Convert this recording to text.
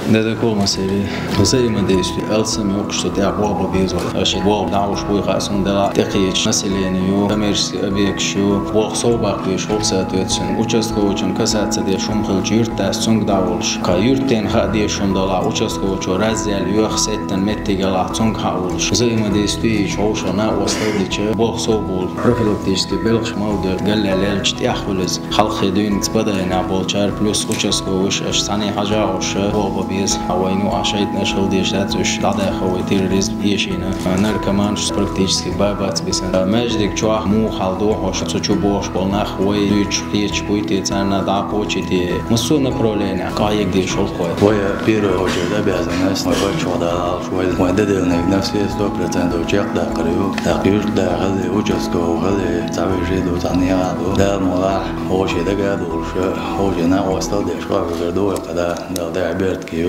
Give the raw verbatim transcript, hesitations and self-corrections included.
Дадакул масери взаимодействие. Алсам йокуш со тӀехь болх бан беза вай. Аша болх дӀауш буй хаьа суна дела тӀекхеча население ю, коммерческий объекташ ю, болх сов баккха веш хул, соответственно. Участковичун касаться деш хӀума хилча юрт дац цунга дӀаволуш. Кху юртден хаа деш хӀума далахь, участковичо разъяьлла йоьху сеттан меттиг ялахь цунга хьа а волуш. Взаимодействие йича хьовша накъостал дича болх сов болу. Профилактический белхаш ма ву де галле лелча тӀехь хуьлу иза. Халкъе дуьйна цкъа дайна болчара плюс участковыш аша цхьаьна хьажа а гӀуш болх бан беза. Вайна а шайтӀанаш хила дезаш дац уьш дӀадаьхна вай терроризм эшийна. Наркоманаш практически бабац бисина. Маьждиг чохь муха хьал ду хьош, цу чу бохуш болу нах вай дуьйцуш кхеташ буй те, царна дӀа а кхочий те? Массо а направлениях къахьега дезаш хӀуллакх вай. Вай первый очередь обязанность, вай паччахьо дала алуш вай, вай дан делларг на все сто процентов чекхдаккхар ю. ТӀаккха юьртда хила, участковый хила, цхьа вешин ду, цхьа нехан ду. Дала мукъ лахь, хьо шен дага а долуш, хьо шен накъостал деш, къахьега ду вай кхидӀа, Дала тӀехь беркате